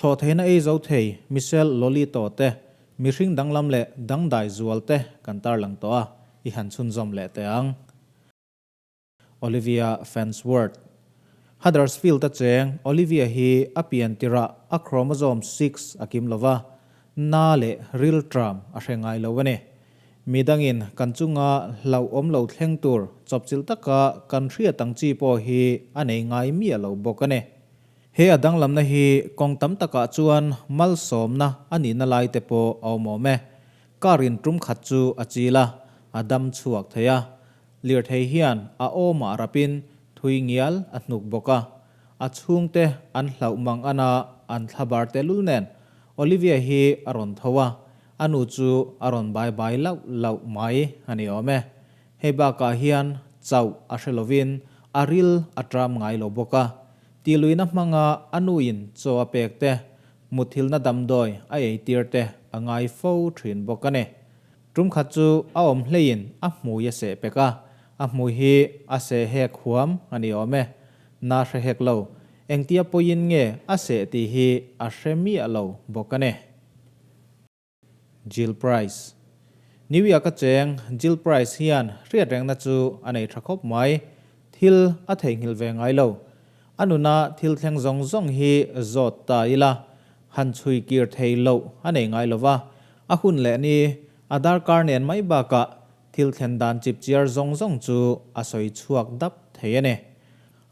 Thlawhtheihna ei zo thei Michelle Lolito te, mihring danglam leh dangdai zual te kan tarlang tawh a, i han chhunzawm leh teh ang. Olivia Fansworth. Huddersfield-a cheng Olivia hi a pian tirah a chromosome 6 a kim lova, na leh rilṭam a hre ngai lo a ni. Mi dangin kan chunga hlauhawm lo thleng tur chawpchilh taka kan hriat ang chi pawh hi a nei ngai miah lo bawk a ni. He a danglamna hi kawng tam takah chuan malsawmna a nihna lai te pawh a awm awm e. Car in tum khat chu a chil a, a dam chhuak thei a. Lirthei hian a awmah rapin thui ngial a hnuk bawk a. A chhungte an hlauh mang ana an thlabar tehlul nen Olivia hi a rawn tho a, A nu chu a rawn bai bai lauh lauh mai a ni awm e. Hei bakah hian chauh a hre lovin a ril a tram ngai lo bawk a. Tihluihna hmanga a nuin chaw a pek te, muthilhna damdawi a eitir te a ngai fo thin bawk a ni. Tum khat chu a awm hleiin a hmui a seh pek a, a hmui hi a seh hek huam a ni awm e. Na hre hek lo, engtia pawiin nge a seh tih hi a hre miah lo bawk a ni. Jill Price. New York-a cheng Jill Price hian hriatrengna chu a nei tha khawp mai. Thil a theihnghilh ve ngai lo. A nuna thil thleng zawng zawng hi zawt ta ila, han chhui kir thei loh a nei ngai lo va. A hun leh ni, a darkar nen mai bakah thil thlen dan chipchiar zawng zawng chu a sawi chhuak dap thei a ni.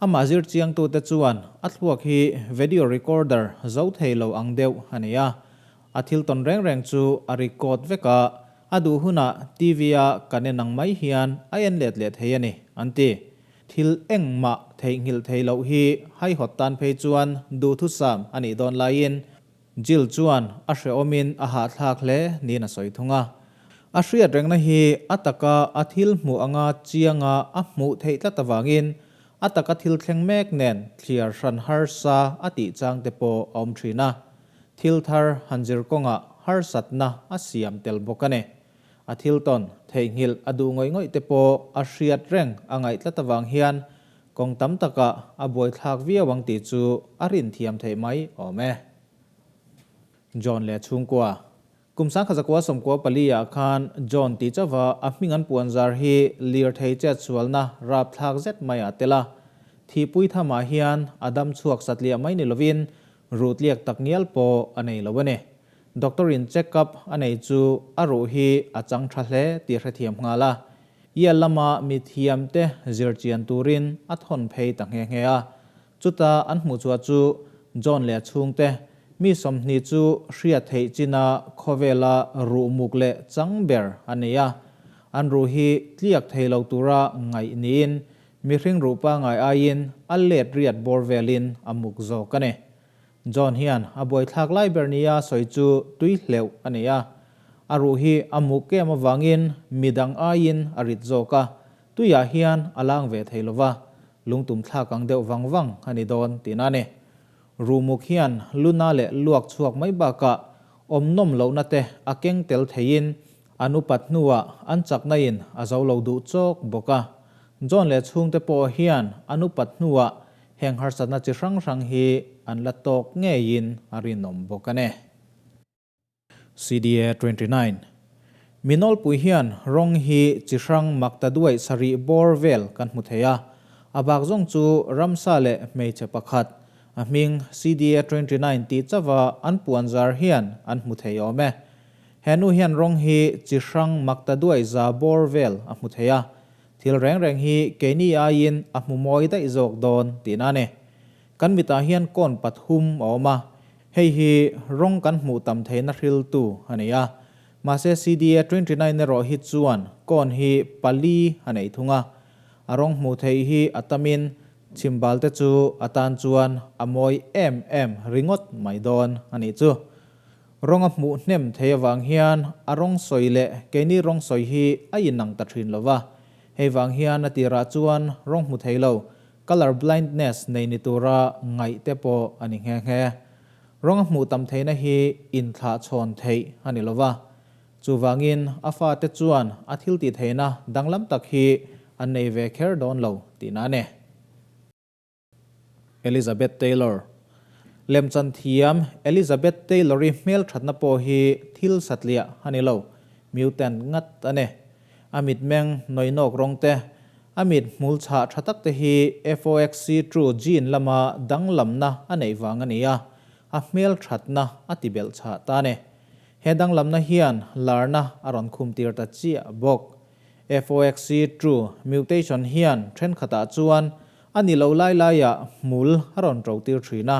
Amah zir chiangtute chuan a thluak hi video recorder zo thei lo ang deuh a ni a, a thil tawn reng reng chu a record vek a, a duh hunah TV-a kan en ang mai hian a en let leh thei a ni, an ti. Thil engmah theihnghilh thei loh hi haihawt tan phei chuan duhthusam a nih dawn laiin Jill chuan a hrehawmin a hahthlak hle niin a sawi thung a. A hriat rengna hi a taka a thil hmuh anga chianga a hmuh theih tlat avangin a taka thil thleng mek nen thliar hran harsa a tih chang te pawh a awm thin a. Thil thar han zir kawngah harsatna a siam tel bawk a ni. A thil tawn theihnghilh a duh ngawih ngawih te pawh a hriat reng a ngaih tlat avang hian Kawng tam takah a buaithlak viau ang tih chu a rin thiam theih mai awm e. John leh chhungkua. Kum sangkha zakua sawmkua pali ah khan John tih chauha a hming an puan zar hi lirthei chetsualna rapthlak zet mai ah tel a. Thihpui thamah hian a dam chhuak satliah mai ni lovin ruhtliak tak ngial pawh a nei lo a ni. Doctor in check up a nei chu a ruh hi a chang tha hle tih hrethiam nghal a. Ia lama mithiamte zirchian turin a thawn phei ta nghe nghe a. Chuta an hmuh chhuah chu John leh a chhungte, mi 20 chu hriat theih china khawvela ruh muk leh chang ber a nei a. An ruh hi tliak thei lo tura ngaih niin mihring ruh pangai aiin a let riat bawr velin a muk zawk a ni. John hian a buaithlak lai ber nia sawi chu tui hleuh a nei a. A ruh hi a muk em avangin midang aiin a rit zawk a, tuiah hian a lang ve thei lova, lungtum thlak ang deuh vang vang a ni dawn tihna a ni. Ruh muk hian luna leh luak chhuak mai bakah awm nawm lohna te a keng tel theiin an upat hnuah an chakna in a zo lo duh chawk bawk a. John leh chhungte pawh hian an upat hnuah Heng harsatna chi hrang hrang hi an la tawk ngeiin a rinawm bawk a ni. CDA 29. Mi nawlpui hian rawng hi chi hrang mak ta duaih sarih bawr vel kan hmu thei a. A bak zawng chu ramsa leh hmeichhe pakhat, a hming CDA 29 tih chauha an puan zar hian an hmu thei awm e. He nu hian rawng hi chi hrang mak ta duaih za bawr vel a hmu thei a. Thil reng reng hi keini aiin a hmu mawi daih zawk dawn tihna a ni. Kan mitah hian kawn pathum a awm a, hei hi rawng kan hmuh tam theihna hriltu a ni a. Mahse CDA 29 erawh hi chuan kawn hi pali a nei thung a. A rawng hmuh theih hi a tamin chhimbal te chu a tan chuan a mawi em em ringawt mai dawn a nih chu. Rawng a hmuh hnem thei avang hian a rawng sawi leh keini rawng sawi hi a inang ta thin lo va. Hei vang hian a tirah chuan rawng hmu thei lo, colour blindness, nei ni tura ngaih te pawh a ni nghe nghe. Rawng a hmuh tam theihna hi inthlahchhawn theih a ni lo va. Chuvangin a fate chuan a thiltih theihna danglam tak hi an nei ve kher dawn lo tihna a ni. Elizabeth Taylor. Lemchan thiam Elizabeth Taylor-i hmelthatna pawh hi thil satliah a ni lo, mutant ngat a ni. A mitmeng nawinawk rawng te, a mit hmul chhah tha tak te hi FOXC2 gene lama danglamna a neih vang a ni a, a hmelthatna a ti belh chhah ta a ni. He danglamna hian larna a rawn khum tir ta chiah bawk. FOXC2 mutation hian thenkhatah chuan a ni lo lai laiah hmul a rawn ṭo tir ṭhin a,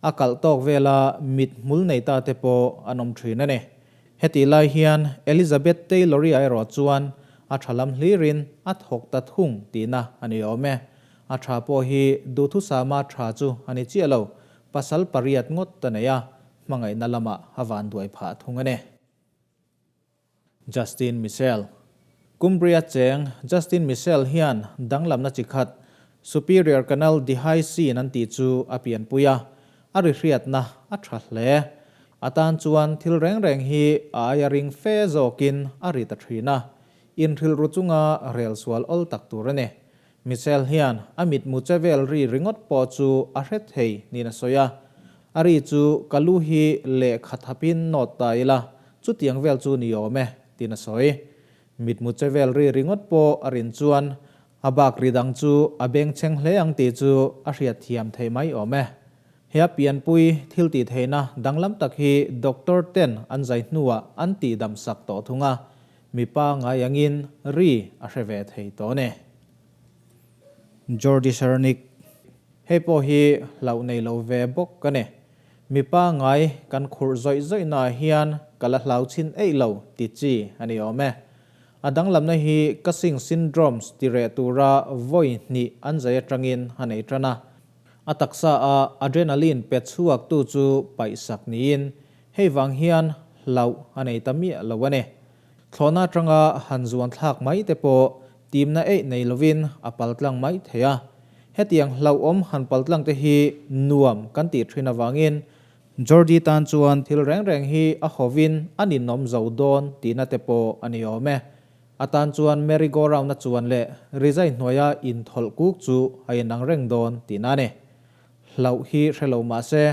a kalh tawk vela mit hmul nei ta te pawh an awm ṭhin a ni. Hetih lai hian Elizabeth Taylor-i erawh chuan a ṭha lam hlirin a thawk ta thung tihna a ni awm e. A ṭha pawh hi duhthusama ṭha chu a ni chiah lo, pasal pariat ngawt a nei a, hmangaihna lamah a vanduai phah thung a ni. Justin Michel. Cumbria cheng Justin Michel hian danglamna chi khat Superior Canal Dehiscene an tih chu a pianpui a, a ri hriatna a tha hle. A tan chuan thil reng reng hi a aia ring fe zawkin a ri ta thin a, inhrilhru chunga rel sual awl tak tur a ni. Michel hian a mitmu che vel ri ringawt pawh chu a hre thei niin a sawi a. A ri chu ka lu hi lehkha thapin nawt ta ila, chutiang vel chu ni awm e, tiin a sawi. Mitmu che vel ri ringawt pawh a rin chuan a bak ri dang chu a bengchheng hle ang tih chu a hriatthiam theih mai awm e. He a pianpui thil tih theihna danglam tak hi doctor ten an zai hnuah an tihdam sak tawh thung a, mipa ngai angin ri a hre ve thei tawh a ni. Jordi Sernik, Hei pawh hi hlauh nei lo ve bawk ka ni. Mipa ngai kan khurh zawih zawih naah hian ka la hlau chhin eih lo ti chi a ni awm e. A danglamna hi Cushing syndromes ti reh tura vawi hnih an zai atangin a nei tan a. A taksa a adrenaline pe chhuak tu chu paihsak niin hei vang hian hlauh a nei ta miah lo a ni. Thlawhna atanga han zuan thlak mai te pawh timna eih nei lovin a paltlang mai thei a. Hetiang hlauhawm han paltlang te hi nuam kan tih thin avangin Jordi tan chuan thil reng reng hi a hawin a ninawm zo dawn tihna te pawh a ni awm e. A tan chuan merry go round a chuan leh rizai hnuaia inthawlh kuk chu a inang reng dawn tihna a ni. Hlauh hi hre lo mah se,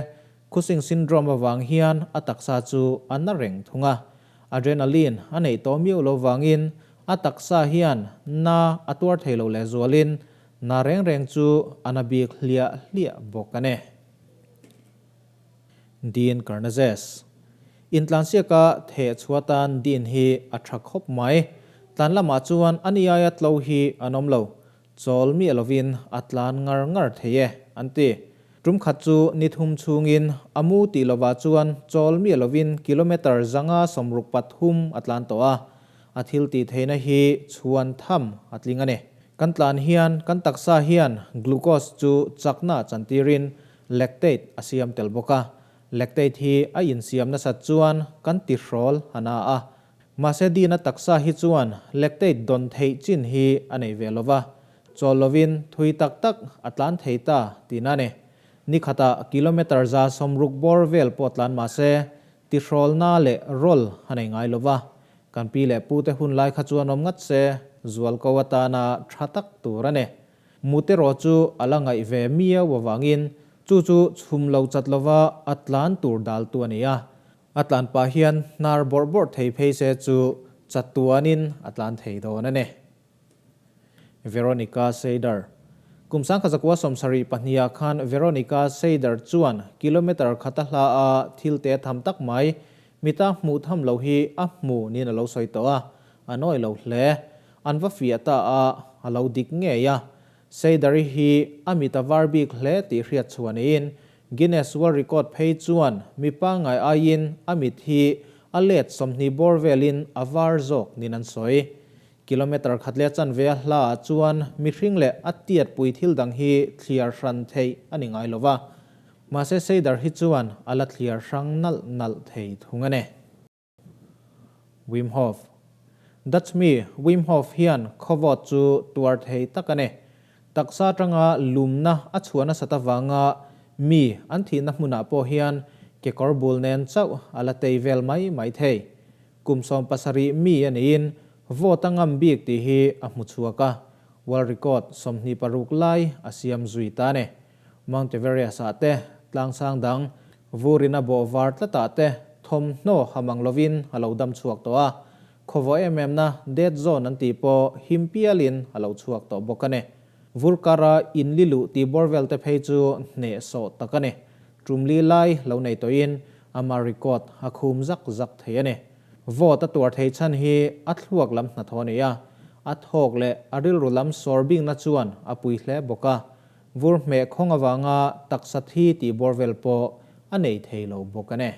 Cushing syndrome avang hian a taksa chu a na reng thung a. Adrenaline a neih tawh miau lo vangin a taksa hian na a tuar thei lo lehzualin na reng reng chu a na bik hliah hliah bawk a ni. Dean Karnazes. Intlansiaka theh chhuah tan Dean hi a tha khawp mai. Tlan lamah chuan a ni aia tlo hi an awm lo. Chawl miah lovin a tlan ngar ngar thei e, an ti. Tum khat chu ni thum chhungin a mu tih lovah chuan chawl miah lovin kilometre 163 a tlan tawh a. A thil tih theihna hi chhuan tham a tling a ni. Kan tlan hian kan taksa hian glucose chu chakna chantirin Lactate a siam tel bawk a, lactate hi a insiam nasat chuan kan tihrawl a na a. Mahse Dina taksa hi chuan lactate dawn theih chin hi a nei ve lo va, chawl lovin thui tak tak a tlan thei ta tihna a ni. Ni khatah kilometre 160 bawr vel pawh tlan mahse tihrawlna leh rawl a nei ngai lo va, kan pi leh pute hun lai kha chuan awm ngat se zualko atana tha tak tur a ni. Mut erawh chu a la ngaih ve miau avangin chu chu chhum lo chat lova a tlan tur daltu a ni a. A tlan pah hian hnar bawrh bawrh thei phei se chu chat tuanin a tlan thei dawn a ni. Veronica Seider Kum 1972 ah khan Veronica Seider chuan kilometre khata hla a thil te tham tak mai mita hmuh tham lo hi a hmu niin a lo sawi tawh a, a nawi lo hle. An va fiah ta a, a lo dik ngei a. Seidari hi a mit a var bik hle tih hriat chhuah niin Guinness World Record phei chuan mi pangngai aiin a mit hi a let 20 bawr velin a var zawk niin an sawi. Kilometre khat leh chanve a hla ah chuan mihring leh a tiatpui thil dang hi thliar hran theih a ni ngai lova. Mahse Seidar hi chuan a la thliar hrang nalh nalh thei thung a ni. Wim Hof. Dutch mi Wim Hof hian khawvawt chu tuar thei tak a ni. Taksa atanga lumna a chhuah nasat avanga mi an thihna hmunah pawh hian kekawr bul nen chauh a la tei vel mai mai thei. Kum 17 mi a niin vawt a ngam bik tih hi a hmu chhuak a, world record 26 lai a siam zui ta a ni. Mount Everest ah te. tlangsang dang vurin a bawh var tlatah te thawmhnaw ha mang lovin a lo dam chhuak tawh a. Khawvawh em em na dead zone an tih pawh him pialin a lo chhuak tawh bawk a ni. Vur kara in li luh tih bawr vel te phei chu hnehsawh tak a ni. Tum li lai lo nei tawhin ama record a khum zak zak thei a ni. Vawt a tuar thei chhan hi a thluak lam hnathawh a ni a, a thawk leh a rilru lam sawr bikna chuan a pui hle bawk a. Vur hmeh khawng avanga taksa thi tih bawr vel pawh a nei thei lo bawk a ni.